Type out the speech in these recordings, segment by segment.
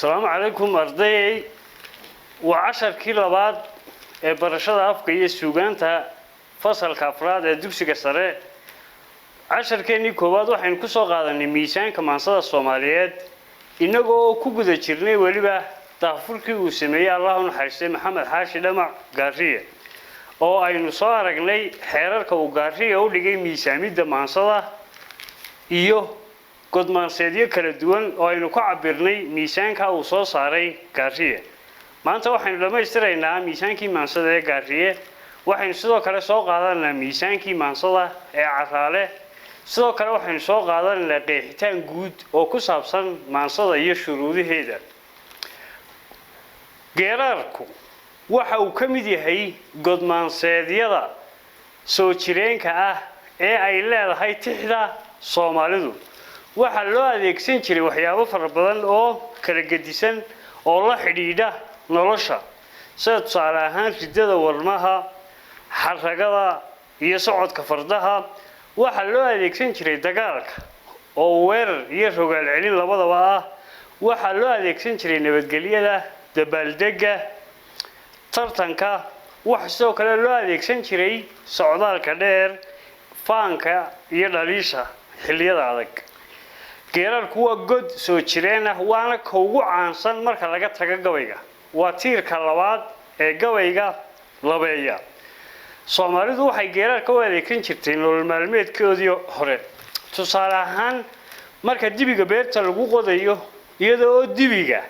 Asalaamu calaykum, ardayey. Waa casharkii labaad ee barashada afka iyo suugaanta, fasalka afraad ee dugsiga sare. Casharkeennii koowaad waxaynu ku soo qaadanay miisaanka maansada Soomaaliyeed, innagoo ku guda jirnay weliba daahfurkii uu sameeyey, Allah u naxariistay, Maxamed Xaashi Dhamac Gaariye, oo aynu soo aragnay xeerarka uu Gaariye u dhigay miisaamidda maansada iyo godmaanseedyo kala duwan oo aynu ku cabirnay miisaanka uu soo saaray Gaariye. Maanta waxaynu dhammaystiraynaa miisaankii maansada ee Gaariye. Waxaynu sidoo kale soo qaadanaynaa miisaankii maansada ee Caraale. Sidoo kale waxaynu soo qaadanaynaa qeexitaan guud oo ku saabsan maansada iyo shuruudaheeda. Geeraarku waxa uu ka mid yahay godmaanseedyada soo jireenka ah ee ay leedahay tixda Soomaalidu. Waxaa loo adeegsan jiray waxyaabo fara badan oo kala gedisan oo la xidhiidha nolosha, sida tusaale ahaan riddada warmaha, xaragada iyo socodka fardaha. Waxaa loo adeegsan jiray dagaalka oo weerar iyo rogaal celin labadaba ah. Waxaa loo adeegsan jiray nabadgelyada, dabaaldega, tartanka. Waxa sidoo kale loo adeegsan jiray socdaalka dheer, faanka iyo dhaliisha xilliyada adag. Geeraarku waa god soo jireen ah, waana ka ugu caansan marka laga tago gabayga. Waa tiirka labaad ee gabayga labeeya. Soomaalidu waxay geeraarka u adeegsan jirtay nolol maalmeedkoodii hore. Tusaale ahaan, marka dibiga beerta lagu qodayo, iyadoo oo dibiga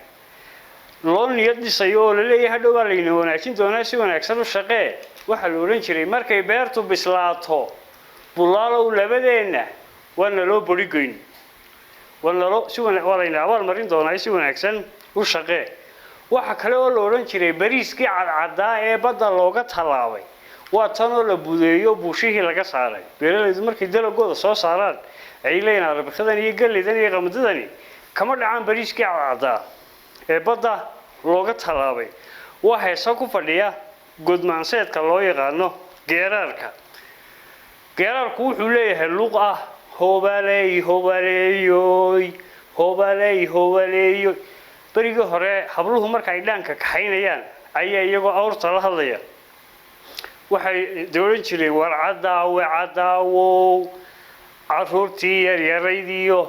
loo niyad dhisayo oo laleeyahay hadhow baa layna wanaajin doonaa, si wanaagsan u shaqee, waxaa la odhan jiray: "Markay beertu bislaato, bulaalow labadeenna waa naloo borigoyn, waa naloo si waa layna abaal marin doonaa, si wanaagsan u shaqee." Waxa kale oo la odhan jiray: "Bariiskii cadcaddaa ee badda looga tallaabay waa tanoo la budeeyo, buushihii laga saaray." Beeralaydu markay dalagooda soo saaraan ay leeyihin arbikadan iyo galleydan iyo qamadadani kama dhacaan bariiskii cadcaddaa ee badda looga tallaabay. Waa heesa ku fadhiya godmaanseedka loo yaqaano geeraarka. Geeraarku wuxuu leeyahay luq ah: hoobaley hobaleeyoy, hoobaley hobaleeyoy. Berigii hore habluhu marka ay dhaanka kaxaynayaan ayaa iyagoo awrta la hadlaya waxay dooran jireen: "War caddaawe caddaawow, caruurtii yaryaraydiyo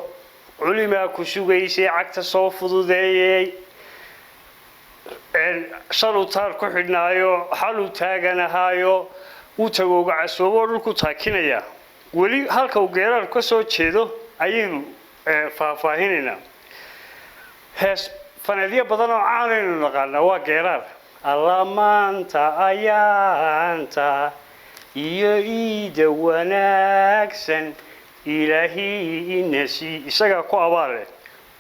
culimaa ku sugaysay, cagta soo fududeeyey, shaluu taar ku xidhnaayo, xaluu taaganahaayo, wuu tagooga casoobo oo dhulku taakinaya." Weli halka uu geeraarku ka soo jeedo ayaynu faahfaahinaynaa. Hees faneedyo badan oo caanaynu naqaanaa waa geeraar. Alla maanta ayaanta iyo iida wanaagsan ilaahii inasi isagaa ku abaale,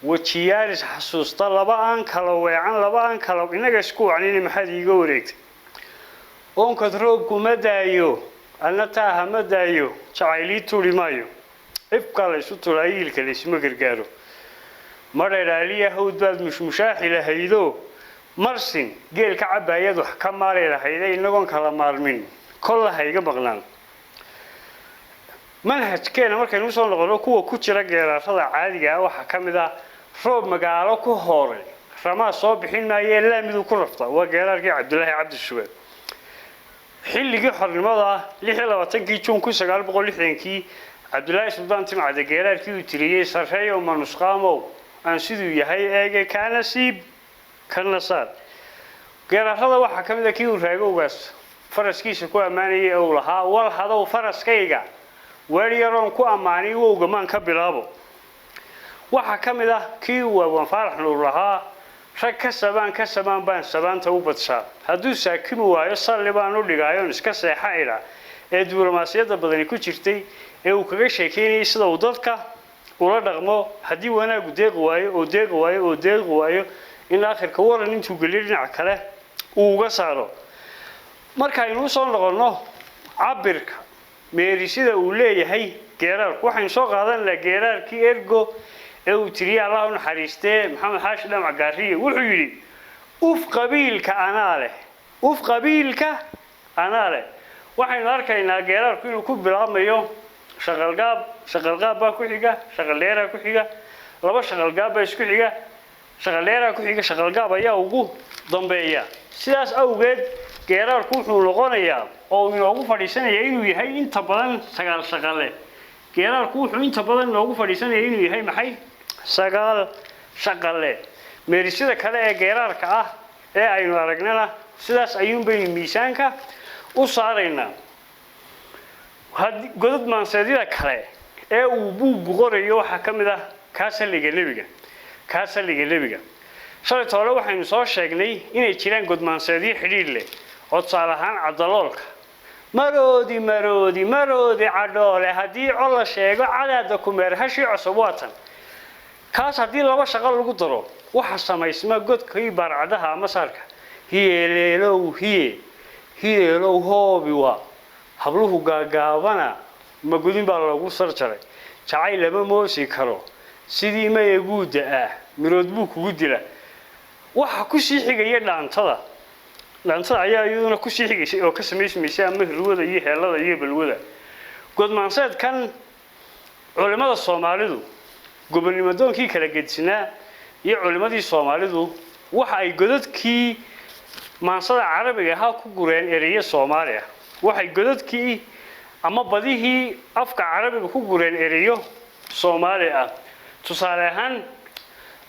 wejiyaalis xasuusta, laba aan kala weecan, laba aan kala innaga isku wacnina, maxaad iiga wareegtay? Oonkad roobku ma daayo, anna taaha ma daayo, jacaylii turi maayo, ifkaa la ysu tulaayo, iilka laysuma gargaaro, madhadhaaliya hawd baad mushmushaaxi lahaydo, marsin geel ka cabbaayad wax ka maali lahayda, inagoon kala maarmin kolla ha iga maqnaan. Manhajkeena markaynu usoo noqono, kuwa ku jira geeraarada caadiga ah waxaa ka mid ah: "Roob magaalo ku hooray ramaa soo bixin maayee, laamiduu ku rafta." Waa geeraarkii Cabdulaahi Cabdishubeed xilligii xornimada, 26-kii Juun 1960-kii. Cabdulaahi Suldaan Timcade geeraarkii uu tiriyey: "Sarreeyow manusqaamow, aan siduu yahay eege, kaana siib kana saar." Geeraarada waxaa ka mid a kii uu Raagowgaas faraskiisa ku ammaanayay ee uu lahaa: "Wal hadow faraskayga, weer yaroon ku ammaanay, wowga maan ka bilaabo." Waxaa ka mid ah kii uu Abwaan Faarax Nuur lahaa: "Rag ka sabaan ka sabaan baan sabaanta u badshaa, hadduu saakimi waayo salli baan u dhigaayoon iska seexa idhaa," ee diblomaasiyadda badani ku jirtay, ee uu kaga sheekeynayay sida uu dadka ula dhaqmo haddii wanaagu deeqi waayo oo deeqi waayo oo deeqi waayo, in aakhirka waran intuu geliyo dhinaca kale uu uga saaro. Markaaynu usoo noqonno cabirka meerisida uu leeyahay geeraarku, waxaynu soo qaadan lahaa geeraarkii Ergo ee uu tiriyey, Allah u naxariistee, Maxamed Xaashi Dhamac Gaariye. Wuxuu yidhi: "Uf qabiilka anaa leh, uf qabiilka anaa leh." Waxaynu arkaynaa geeraarku inuu ku bilaabmayo shaqalgaab, shaqalgaab baa ku xiga, shaqaldheeraa ku xiga, laba shaqalgaab baa isku xiga. Shaqal dheeraa ku xiga, shaqalgaab ayaa ugu dambeeya. Sidaas awgeed geeraarku wuxuu noqonayaa oo uu inoogu fadhiisanaya inuu yahay inta badan 9 shaqale. Geeraarku wuxuu inta badan inoogu fadhiisanaya inuu yahay maxay? 9 shaqale. Meerisyada kale ee geeraarka ah ee aynu aragnana sidaas ayuun baynu miisaanka u saaraynaa. Godad maanseedyada kale ee uu buuggu qorayo waxaa ka mid ah kaa salliga nebiga. Kaa salliga nebiga shalayta hore waxaynu soo sheegnay inay jiraan godmaanseedyo xidhiidh leh, oo tusaale ahaan cadaloolka: maroodi, maroodi, maroodi cadhoole, haddii col la sheego cadaada kumeer, hashii cusub waatan. Kaas haddii 2 shaqo lagu daro, waxa samaysma godkii baarcadaha ama saarka: hiyeeleelow hiye, hiyeelow hoobi, waa habluhu gaagaabana, magudin baa loogu sarjaray, jacayl lama moosi karo, sidii maya guudda ah mirood buu kugu dila. Waxa kusii xigaya dhaantada. Dhaantada ayaa iyaduna kusii xigaysay oo ka samaysmaysay ama hirwada iyo heelada iyo balwada. Godmaanseedkan culimmada Soomaalidu, gobonnimadoonkii kala gedisnaa iyo culimmadii Soomaalidu, waxa ay godadkii maansada Carabiga ahaa ku gureen ereyo Soomaali ah. Waxay godadkii ama badihii afka Carabiga ku gureen ereyo Soomaali ah. Tusaale ahaan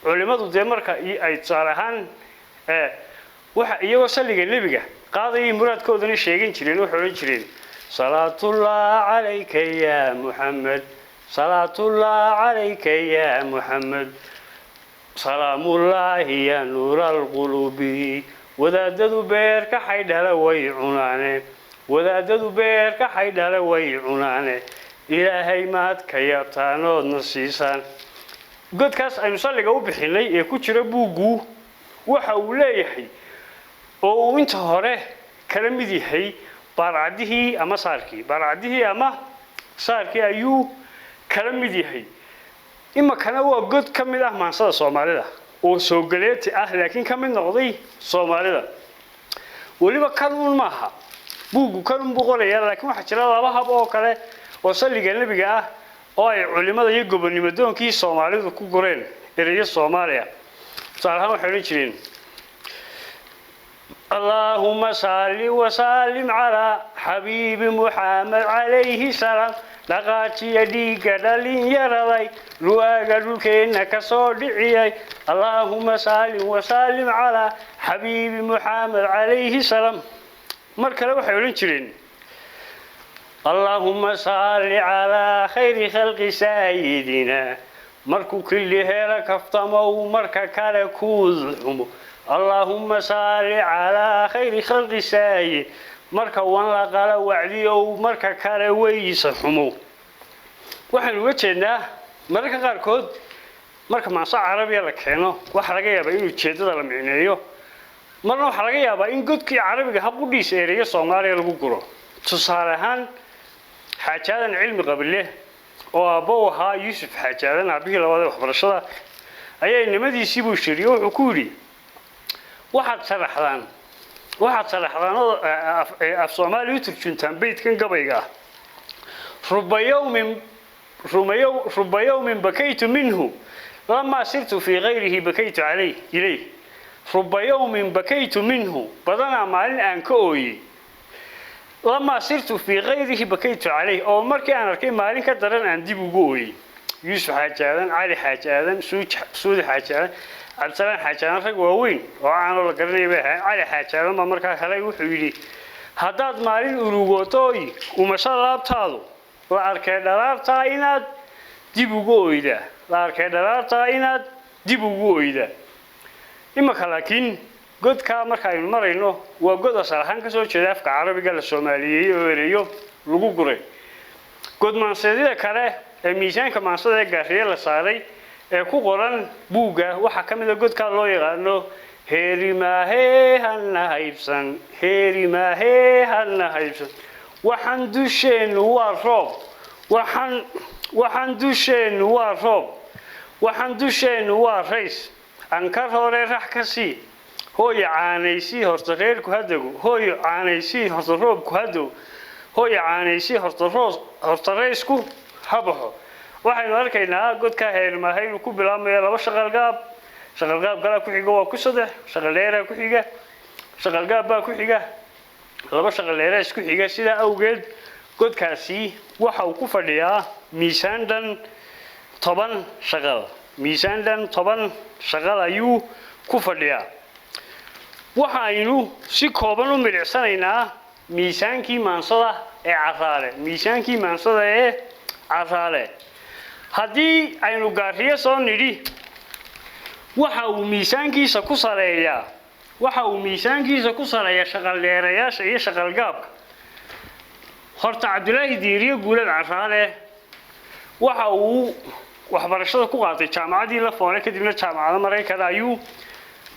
culimmadu dee marka ay tusaale ahaan waxa iyagoo salliga nebiga qaadayay muraadkoodana sheegan jireen, waxay odhan jireen: salaatullah calayka yaa Muxamed, salaatullah calayka yaa Muxamed, salaamullaahi yaa nuura alqulubi, wadaadadu beer ka xaydhala way cunaane, wadaadadu beer ka xaydhala way cunaane, Ilaahay maad ka yaabtaanoodna siisaan. Godkaas aynu salliga u bixinay ee ku jira buuggu waxa uu leeyahay oo uu inta hore kala mid yahay baarcadihii ama saarkii. Baarcadihii ama saarkii ayuu kala mid yahay. Imakana waa god ka mid ah maansada Soomaalida oo soogaleeti ah, laakiin ka mid noqday Soomaalida. Weliba kan uun maaha, buuggu kan uun buu qorayaa, laakiin waxaa jira 2 hab oo kale oo salliga nebiga ah oo ay culimada iyo gobonnimadoonkii Soomaalidu ku gureen ereyo Soomaaliya. Tusaale ahaan waxay odhan jireen: allaahuma salli wasallim calaa xabiibi Muxamed calayhi salaam, dhaqaajiya dhiigga dhalinyaraday, luwaaga dhulkeenna ka soo dhiciyay, allaahuma sallim wasallim calaa xabiibi Muxamed calayhi salaam. Mar kale waxay odhan jireen: allaahuma salli calaa khayri khalqi saayidina, markuu kili hela kaftamow, marka kale kuud xumo, allaahuma salli calaa khayri khalqi saayid, marka wan la qala wacdiyow, marka kale weysa xumo. Waxaynu uga jeednaa mararka qaarkood marka maanso Carabiya la keeno, waxaa laga yaabaa in ujeeddada la micneeyo, marna waxaa laga yaabaa in godkii Carabiga hab qudhiisa ereyo Soomaaliya lagu guro. Tusaale ahaan Xaajaadan Cilmi Qabile oo aabbo u ahaa Yuusuf Xaajaadan, aabbihii labaad ee waxbarashada, ayaa inamadiisii buu shiriyo, wuxuu ku yidhi: waxaad sharaxdaan oo af Soomaaliya u turjuntaan beydkan gabayga ah: ruba yawmin bakaytu minhu lamaa sirtu fii gayrihi bakaytu calayh ilayh, ruba yawmin bakaytu minhu, badanaa maalin aan ka ooyey, lamaa sirtu fii gayrihi bakaytu calayh, oo markii aan arkay maalin ka daran aan dib ugu ooyey. Yuusuf Xaaji Aadan, Cali Xaaji Aadan, Suudi Xaaji Aadan, Cabdisalaan Xaaji Aadan, rag waaweyn oo caanoo la garanaya bay ahaayeen. Cali Xaaji Aadan baa markaa helay, wuxuu yidhi: haddaad maalin urugooto oy umasho laabtaadu, la arkay dhalaartaa inaad dib ugu oydaa, la arkay dhalaartaa inaad dib ugu oydaa. Imanka laakiin godkaa marka aynu marayno waa god asal ahaan kasoo jeeda afka Carabiga, la soomaaliyeeyey oo ereyo lagu guray. Godmaanseedyada kale ee miisaanka maansada ee Gaariye la saaray ee ku qoran buugga waxaa ka mid a godkaa loo yaqaano heerimaahee hana haybsan, heerimaahee hana haybsan, waxaan dusheennu waa roob, waxaan dusheennu waa roob, waxaan dusheennu waa rays, ankar hore rax ka sii, hooyo caanaysii horta reerku hadago, hooyo caanaysii horta roobku hadow, hooyo caanaysii horta roos horta raysku ha baxo. Waxaynu arkaynaa godkaa heermaahe inuu ku bilaabmayo 2 shaqalgaab. Shaqalgaab kalaa ku xiga, waa ku saddex. Shaqal dheeraa ku xiga, shaqalgaab baa ku xiga, laba shaqal dheeraa isku xiga. Sidaa awgeed godkaasi waxa uu ku fadhiyaa miisaan dhan 10 shaqal. Miisaan dhan 10 shaqal ayuu ku fadhiyaa. Waxa aynu si kooban u milicsanaynaa miisaankii maansada ee Caraale. Miisaankii maansada ee Caraale, haddii aynu Gaariyo soo nidhi, waxa uu miisaankiisa ku saleeyaa, waxa uu miisaankiisa ku saleeyaa shaqaldheerayaasha iyo shaqalgaabka. Horta Cabdilaahi Diiriye Guulad Caraale waxa uu waxbarashada ku qaatay jaamacaddii La Foole, kadibna jaamacada Maraykan ayuu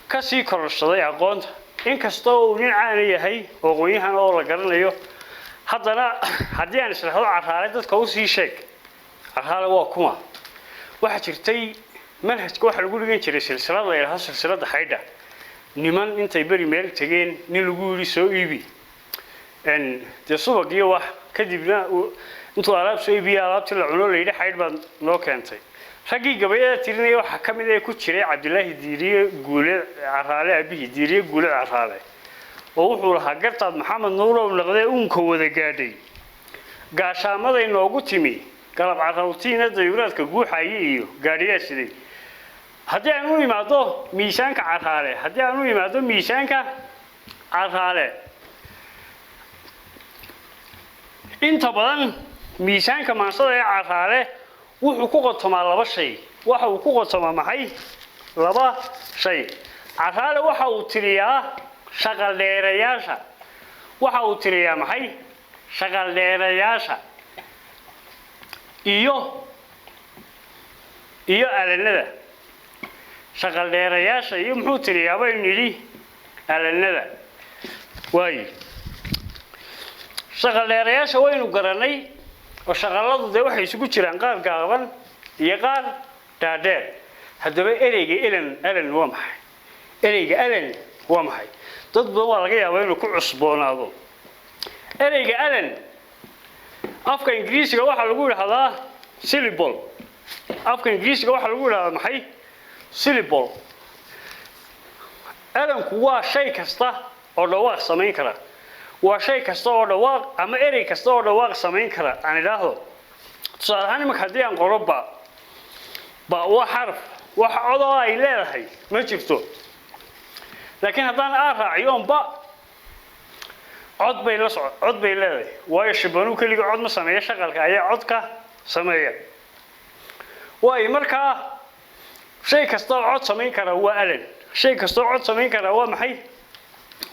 ka sii kororsaday aqoonta. Inkastoo uu nin caana yahay oo aqoon-yahan oo la garanayo, haddana haddii aan israhdo Caraale dadka usii sheeg, Caraale waa kuma? Waxaa jirtay manhajka waxaa lagu dhigan jiray silsilad la yidhaahdo silsiladda xaydha. Niman intay beri meel tegeen, nin lagu yidhi soo iibi dee subag iyo wax, kadibna intuu alaab soo iibiya, alaabtii la cuno, la yidhi xaydh baad noo keentay. Raggii gabayada tirinaya waxaa ka mid ee ku jiray Cabdilaahi Diiriye Guule Caraale, aabihii Diiriye Guule Caraale, oo wuxuu lahaa: "Gartaad Maxamed Nuurow naqdee uunka wada gaadhay, gaashaamaday noogu timi galab carrawtiina, dayuuraadka guuxaye iyo gaadhiyaa siday." Haddii aan u imaado miisaanka Caraale, haddii aan u imaado miisaanka Caraale, inta badan miisaanka maansada ee Caraale wuxuu ku qotomaa laba shay. Waxa uu ku qotomaa maxay? Laba shay. Caraale waxa uu tiriyaa shaqaldheerayaasha. Waxa uu tiriyaa maxay? Shaqaldheerayaasha iyo alanada. Shaqaldheerayaasha iyo muxuu tiriyaa baynu nidhi? Alanada. Waayo, shaqaldheerayaasha waynu garanay oo shaqalladu dee waxay isugu jiraan qaar gaaban iyo qaar dhaadheer. Haddaba ereyga elan, alan waa maxay? Ereyga alan waa maxay? Dad badan waa laga yaabaa inuu ku cusboonaado ereyga alan. Afka Ingiriisiga waxaa lagu yidhahdaa syllable. Afka Ingiriisiga waxaa lagu yidhahdaa maxay? Syllable. Alanku waa shay kasta oo dhawaaq samayn kara. Waa shay kasta oo dhawaaq ama erey kasta oo dhawaaq samayn kara aan idhaahdo. Tusaale ahaan, imanka haddii aan qoro ba, ba waa xarf, wax codoo ay leedahay ma jirto. Laakiin haddaan aa raaciyo on ba, cod bay la soco, cod bay leedahay. Waayo, shibanuu keliga cod ma sameeya, shaqalka ayaa codka sameeya. Waayo, markaa shay kasta oo cod samayn kara waa alan. Shay kasta oo cod samayn kara waa maxay?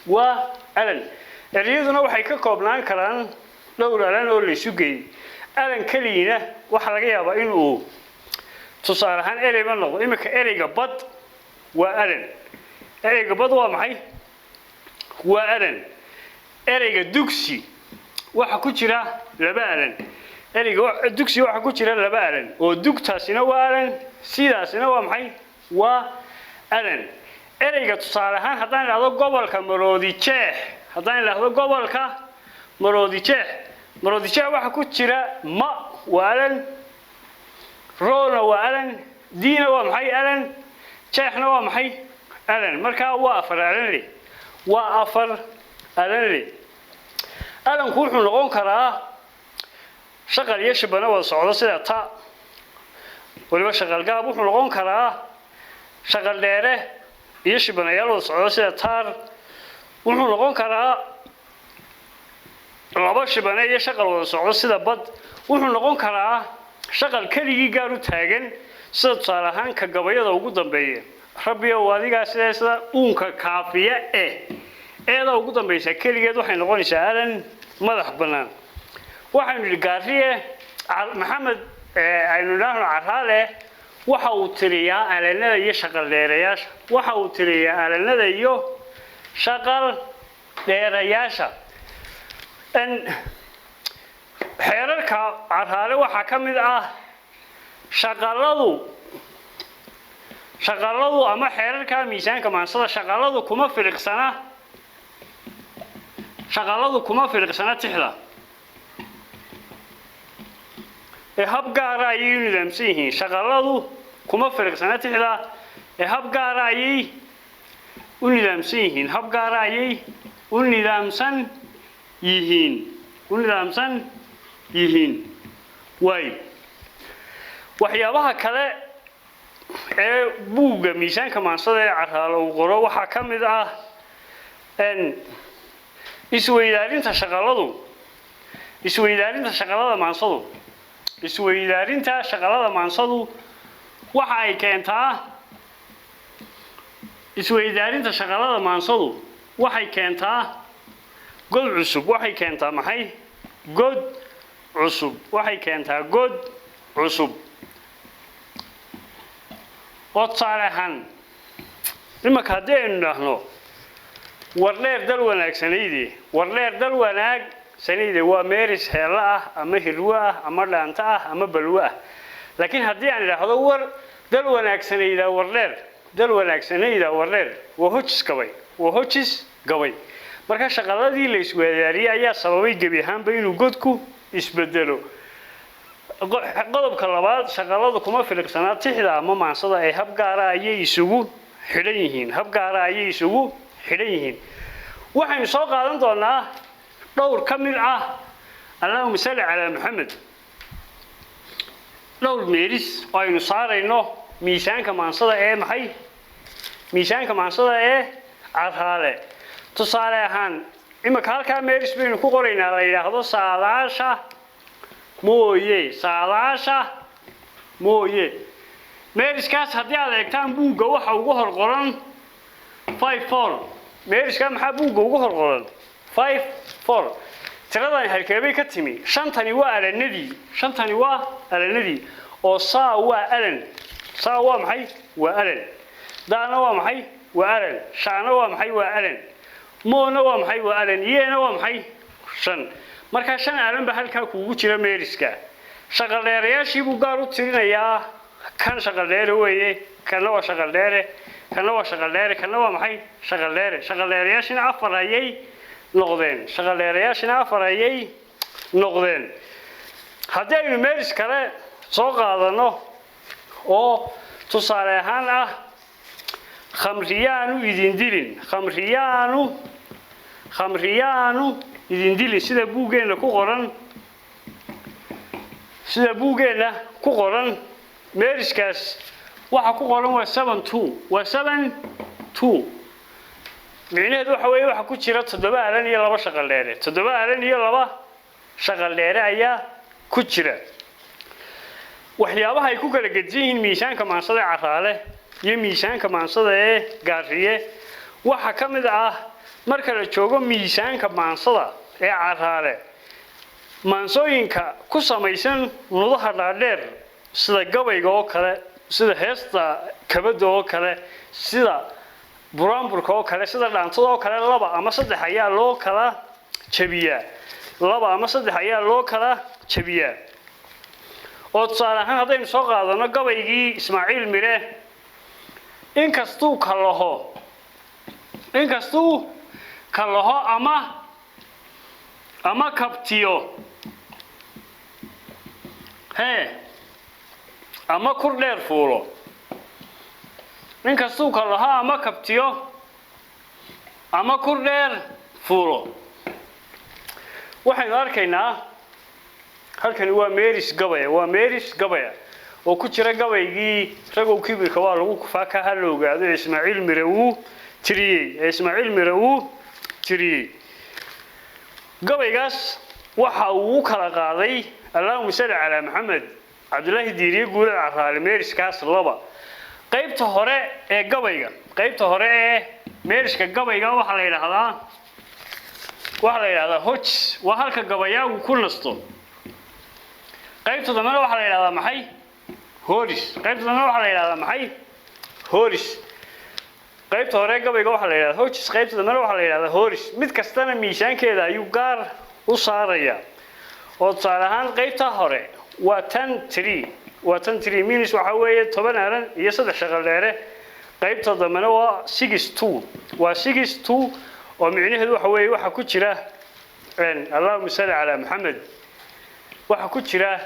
Waa alan. Ereyaduna waxay ka koobnaan karaan dhowr alan oo la isu geeyey. Alan keligiina waxaa laga yaabaa in uu tusaale ahaan ereyba noqdo. Iminka ereyga bad waa alan. Ereyga bad waa maxay? Waa alan. Ereyga dugsi waxa ku jira laba alan. Ereyga dugsi waxa ku jira laba alan, oo dugtaasina waa alan, sidaasina waa maxay? Waa alan. Ereyga tusaale ahaan haddaan idhahdo gobolka Maroodi Jeex, haddaan idhahdo gobolka Maroodi Jeex, Maroodi Jeex waxa ku jira ma waa alan, roona waa alan, diina waa maxay? Alan. Jeexna waa maxay? Alan. Markaa waa afar alanle, waa afar alanle. Alanku wuxuu noqon karaa shaqal iyo shibano wada socdo sida ta, waliba shaqalgaab. Wuxuu noqon karaa shaqal dheere iyo shibanayaal wada socdo sida taar. Wuxuu noqon karaa laba shibane iyo shaqal wada socdo sida bad. Wuxuu noqon karaa shaqal keligii gaar u taagan, sida tusaale ahaan ka gabayada ugu dambeeya: "Rabbiyow adigaa sidee sida uunka kaafiya." E eeda ugu dambaysa keligeed waxay noqonaysaa alan madax bannaan. Waxaynu nidhi Gaariye Maxamed, aynu idhaahno Caraale, waxa uu tiriyaa alanada iyo shaqal dheerayaasha. Waxa uu tiriyaa alanada iyo shaqal dheerayaasha. Xeerarka Caraale waxaa ka mid ah shaqaladu ama xeerarka miisaanka maansada, shaqaladu kuma filiqsana, shaqaladu kuma filiqsana tixda ee hab gaara ayay u nidaamsan yihiin. Shaqaladu kuma filiqsana tixda. Ee hab gaara ayay u nidaamsan yihiin, hab gaara ayay u nidaamsan yihiin, u nidaamsan yihiin. Waay, waxyaabaha kale ee buugga Miisaanka Maansada ee Caraalo uu qoro waxaa ka mid ah isweydaarinta shaqaladu, isweydaarinta shaqalada maansadu. Isweydaarinta shaqalada maansadu waxa ay keentaa, isweydaarinta shaqalada maansadu waxay keentaa god cusub. Waxay keentaa maxay? God cusub. Waxay keentaa god cusub. Oo tusaale ahaan, imanka haddii aynu idhaahno "Wardheer dal wanaagsanayde", "Wardheer dal wanaagsanayde" waa meeris heello ah ama hirwo ah ama dhaanto ah ama balwo ah. Laakiin haddii aan idhaahdo "War dal wanaagsanayda wardheer, dal wanaagsanayda wardheer", waa hojis gabay, waa hojis gabay. Marka shaqaladii la isweydaariyey ayaa sababay gebi ahaanba inuu godku isbedelo. Qodobka labaad, shaqaladu kuma filiqsanaa tixda ama maansada ay hab gaara ayay isugu xidhan yihiin, hab gaara ayay isugu xidhan yihiin. Waxaynu soo qaadan doonaa dhowr ka mid ah, allahuma salli calaa Maxamed, dhowr meeris oo aynu saarayno miisaanka maansada ee maxay? Miisaanka maansada ee Caraale. Tusaale ahaan, imanka halkaa meeris baynu ku qoraynaa la yidhaahdo "Saadaasha Mooye". "Saadaasha Mooye", meeriskaas haddii aad eegtaan buugga, waxa ugu hor qoran 5 4. Meeriskaa maxaa buugga ugu hor qoran? 5 4. Tiradani halkeebay ka timi? Shantani waa alanadii, shantani waa alanadii. Oo saa waa alan, saa waa maxay? Waa alan. Daana waa maxay? Waa alan. Shaana waa maxay? Waa alan. Moona waa maxay? Waa alan. Yeena waa maxay? Shan. Markaa shan alan baa halkaa kuugu jira meeriska. Shaqaldheerayaashii buu gaar u tirinayaa. Kan shaqaldheere weeye, kanna waa shaqaldheere, kanna waa shaqaldheere, kanna waa maxay? Shaqaldheere. Shaqaldheerayaashina afar ayay noqdeen, shaqaldheerayaashina afar ayay noqdeen. Haddii aynu meeris kale soo qaadano oo tusaale ahaan ah "Khamriyaanu idin dilin", "Khamriyaanu, khamriyaanu idin dilin", sida buuggeenna ku qoran, sida buuggeenna ku qoran, meeriskaas waxa ku qoran waa 7 2, waa 7 2. Micnaheedu waxa weeye waxa ku jira toddoba alan iyo laba shaqal dheere, toddoba alan iyo laba shaqal dheere ayaa ku jira. Waxyaabaha ay ku kala gedisan yihiin miisaanka maansada ee Caraale iyo miisaanka maansada ee Gaariye waxaa ka mid ah, marka la joogo miisaanka maansada ee Caraale, maansooyinka ku samaysan nudaha dhaadheer, sida gabayga oo kale, sida heesta kabadda oo kale, sida buraanburka oo kale, sida dhaantada oo kale, laba ama saddex ayaa loo kala jabiyaa, laba ama saddex ayaa loo kala jabiyaa. Oo tusaale ahaan, haddaynu soo qaadano gabaygii Ismaaciil Mire, "Inkastuu kalaho", "inkastuu kalaho ama kabtiyo hee ama kur dheer fuulo", "inkastuu kalaho ama kabtiyo ama kur dheer fuulo", waxaynu arkaynaa halkani waa meeris gabaya, waa meeris gabaya oo ku jira gabaygii "Ragow kibirka waa lagu kufaa ka ha la ogaado" ee Ismaaciil Mire uu tiriyey, ee Ismaaciil Mire uu tiriyey. Gabaygaas waxa uu u kala qaaday, allahuma salli calaa Maxamed, Cabdulaahi Diiriye Guulad Caraale meeriskaas laba. Qaybta hore ee gabayga, qaybta hore ee meeriska gabayga waxaa la yidhaahdaa, waxaa la yidhahdaa hojis, waa halka gabayaagu ku nasto. Qaybta dambena waxaa la yidhahdaa maxay? Horis. Qaybta dambena waxaa la yidhahdaa maxay? Horis. Qaybta hore gabayga waxaa la yidhahdaa hojis, qaybta dambena waxaa la yidhahdaa horis. Mid kastana miisaankeeda ayuu gaar u saarayaa. Oo tusaale ahaan, qaybta hore waa 10 3, waa 10 3 minus, waxaa weeye 10 alan iyo saddex shaqal dheere. Qaybta dambena waa 6 2, waa 6 2, oo micnaheedu waxa weeye waxaa ku jira, allahuma salli calaa Maxamed, waxaa ku jira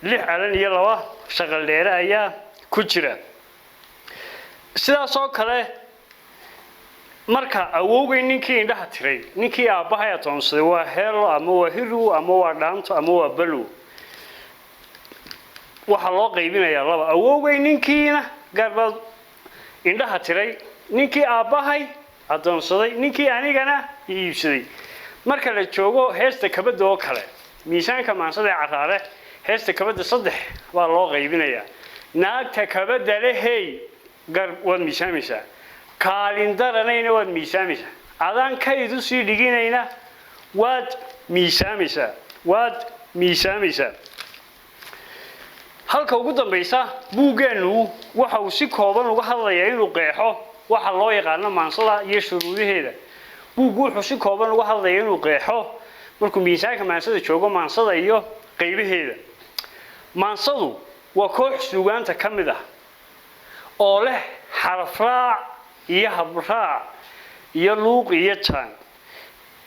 lix alan iyo laba shaqal dheere ayaa ku jira. Sidaas oo kale, marka awowgay ninkii indhaha tiray, ninkii aabbahay atoonsaday, waa heelo ama waa hiru ama waa dhaanto ama waa balow. Waxaa loo qaybinayaa laba: awowgay ninkiina gaar baad indhaha tiray, ninkii aabbahay addoonsaday, ninkii anigana iibsaday. Marka la joogo heesta kabadda oo kale, miisaanka maansada ee Caraale, heesta kabadda saddex baa loo qaybinayaa. Naagta kabadda lehey gar waad miisaamaysaa, kaalin daranayna waad miisaamaysaa, adaan kayd usii dhiginayna waad miisaamaysaa, waad miisaamaysaa. Halka ugu dambaysa, buuggeennu waxa uu si kooban uga hadlayaa inuu qeexo waxa loo yaqaano maansada iyo shuruudaheeda. Buuggu wuxuu si kooban uga hadlayaa inuu qeexo, markuu miisaanka maansada joogo, maansada iyo qaybaheeda. Maansadu waa koox suugaanta ka mid ah oo leh xarafraac iyo habraac iyo luuq iyo jaan.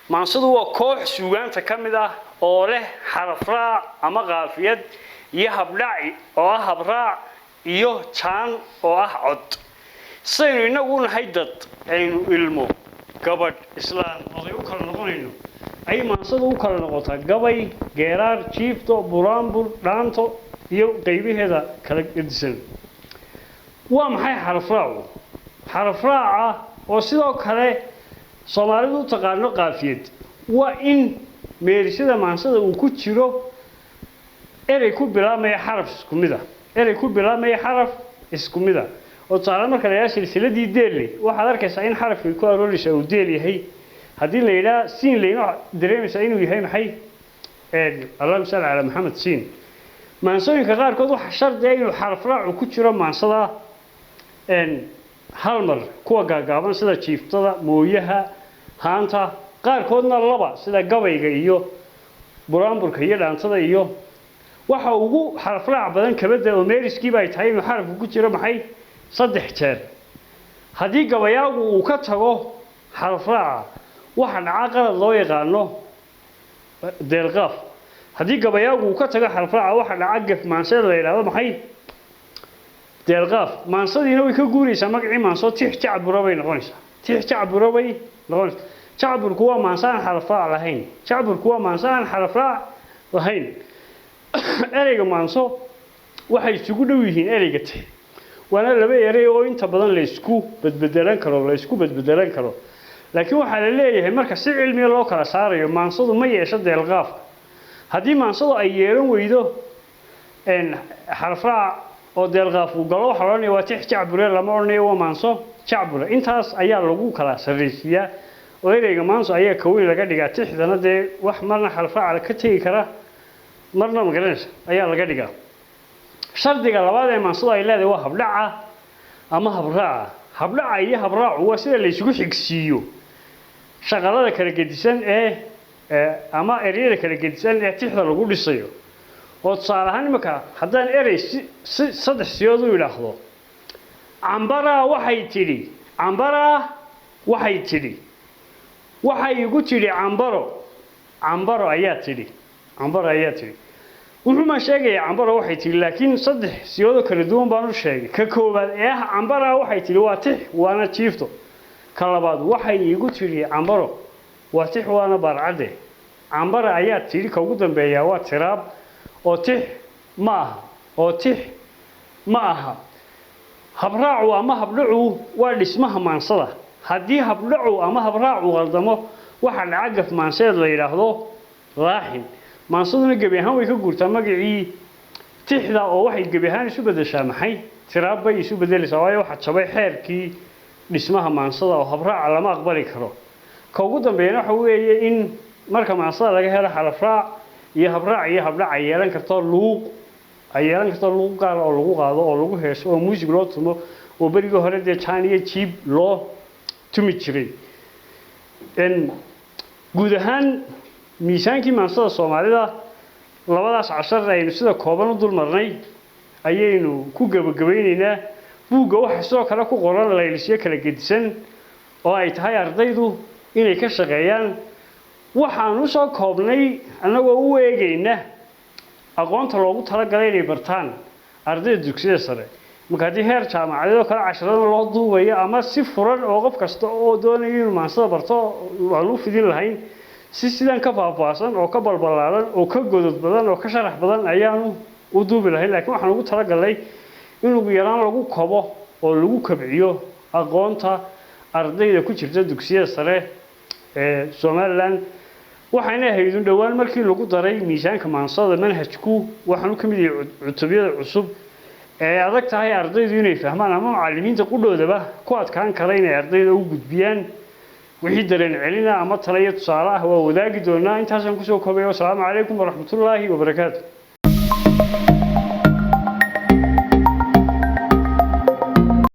Maansadu waa koox suugaanta ka mid ah oo leh xarafraac ama qaafiyad iyo habdhac oo ah habraac iyo jaan oo ah cod. Sidaynu innagu u nahay dad aynu ilmo, gabadh, islaan, oday u kala noqonayno, ayay maansadu u kala noqotaa gabay, geeraar, jiifto, buraanbur, dhaanto iyo qaybaheeda kala gedisan. Waa maxay xarafraacu? Xarafraaca, oo sidoo kale Soomaalidu u taqaano qaafiyad, waa in meerisyada maansada uu ku jiro erey ku bilaabmaya xaraf isku mid ah, erey ku bilaabmaya xaraf isku mid ah. Oo tusaale, marka la yidhaha silsiladii deelle, waxaad arkaysaa in xarafkii ku arooraysa uu deel yahay. Haddii la yidhaha siin leyn, waxaad dareemaysaa inuu yahay maxay? Allahuma salli calaa Maxamed, siin. Maansooyinka qaarkood waxaa shardi ah inuu xarafraacu ku jiro maansada hal mar, kuwa gaagaaban sida jiiftada, mooyaha, haanta. Qaarkoodna laba, sida gabayga iyo buraanburka iyo dhaantada. Iyo waxa ugu xarafraac badan kabadda, oo meeriskiiba ay tahay inuu xarafku ku jiro maxay? Saddex jeer. Haddii gabayaagu uu ka tago xarafraaca, waxa dhaca qalad loo yaqaano deelqaaf. Haddii gabayaagu uu ka tago xarafraaca, waxa dhaca gef maanseed la yidhahdo maxay? Deelqaaf. Maansadiina way ka guuraysaa magacii maanso, tix jacbura bay noqonaysaa, tix jacbura bay noqonaysaa. Jacburku waa maanso aan xarafraac lahayn. Jacburku waa maanso aan xarafraac lahayn. Ereyga maanso waxay isugu dhow yihiin ereyga tix, waana laba erey oo inta badan la isku badbedelan karo, la isku badbedelan karo. Laakiin waxaa la leeyahay, marka si cilmiga loo kala saarayo, maansadu ma yeesho deelqaafka. Haddii maansadu ay yeelan weydo xarafraac oo deelqaaf uu galo, waxaa la odhanaya waa tix jacbure, lama odhanayo waa maanso jacbure. Intaas ayaa lagu kala sarraysiiyaa oo ereyga maanso ayaa kaweyn laga dhigaa, tixdana dee wax marna xarafraaca ka tegi kara, marna magaranaysa ayaa laga dhigaa. Shardiga labaad ee maansadu ay leedahay waa habdhaca ama habraaca. Habdhaca iyo habraacu waa sida la isugu xigsiiyo shaqalada kala gedisan ee ama ereyada kala gedisan ee tixda lagu dhisayo. Oo tusaale ahaan, imika haddaan erey si saddex siyood u idhaahdo, "Cambaraa waxay tidhi, cambaraa waxay tidhi, waxay igu tidhi cambaro, cambaro ayaa tidhi, cambaro ayaa tidhi," wuxuumaan sheegayaa cambaro waxay tidhi, laakiin saddex siyoodoo kala duwan baan u sheegay. Ka koowaad ee ah "cambaraa waxay tidhi" waa tix waana jiifto. Ka labaad, "waxay igu tidhi cambaro", waa tix waana baarcadde. "Cambara ayaa tidhi", ka ugu dambeeyaa, waa tiraab oo tix ma aha, oo tix ma aha. Habraacu ama habdhacu waa dhismaha maansada. Haddii habdhacu ama habraacu qaldamo, waxaa dhaca gaf maanseed la yidhaahdo laaxin. Maansaduna gebi ahaan way ka guurtaa magacii tixda oo waxay gebi ahaan isu bedeshaa maxay? Tiraab bay isu bedelaysaa, waayo waxaa jabay xeerkii dhismaha maansada oo habraaca lama aqbali karo. Ka ugu dambeeyana waxa weeye in marka maansada laga helo xarafraac iyo habraac iyo habdhac, ay yeelan karto luuq, ay yeelan karto luuq gaar oo lagu qaado oo lagu heeso oo muusig loo tumo, oo berigii hore dee jaan iyo jiib loo tumi jiray. Guud ahaan, miisaankii maansada Soomaalida labadaas cashar aynu sida kooban u dul marnay ayaynu ku gebagabaynaynaa. Buugga waxaa sidoo kale ku qoran laylisyo kala gedisan oo ay tahay ardaydu inay ka shaqeeyaan. Waxaan usoo koobnay, annagoo u eegayna aqoonta loogu talagalay inay bartaan ardayda dugsiyada sare. Marka haddii heer jaamacadeed oo kale casharada loo duubayo ama si furan oo qof kasta oo doonaya inuu maansada barto waa lagu fidin lahayn, si sidan ka faahfaahsan oo ka balbalaaran oo ka godod badan oo ka sharax badan ayaanu u duubi lahayn. Laakiin waxaan ugu talagalnay in ugu yaraan lagu kobo oo lagu kobciyo aqoonta ardayda ku jirta dugsiyada sare ee Somaliland. Waxayna ahayd un dhowaan markii lagu daray miisaanka maansada manhajku, waxaanu ka mid yahay cutubyada cusub ee adag tahay ardaydu inay fahmaan ama macallimiinta qudhoodaba ku adkaan kara inay ardayda u gudbiyaan. Wixii dareen celina ama tala iyo tusaale ah waa wadaagi doonaa. Intaasaan kusoo koobaya. Wasalaamu calaykum waraxmatullaahi wabarakaatu.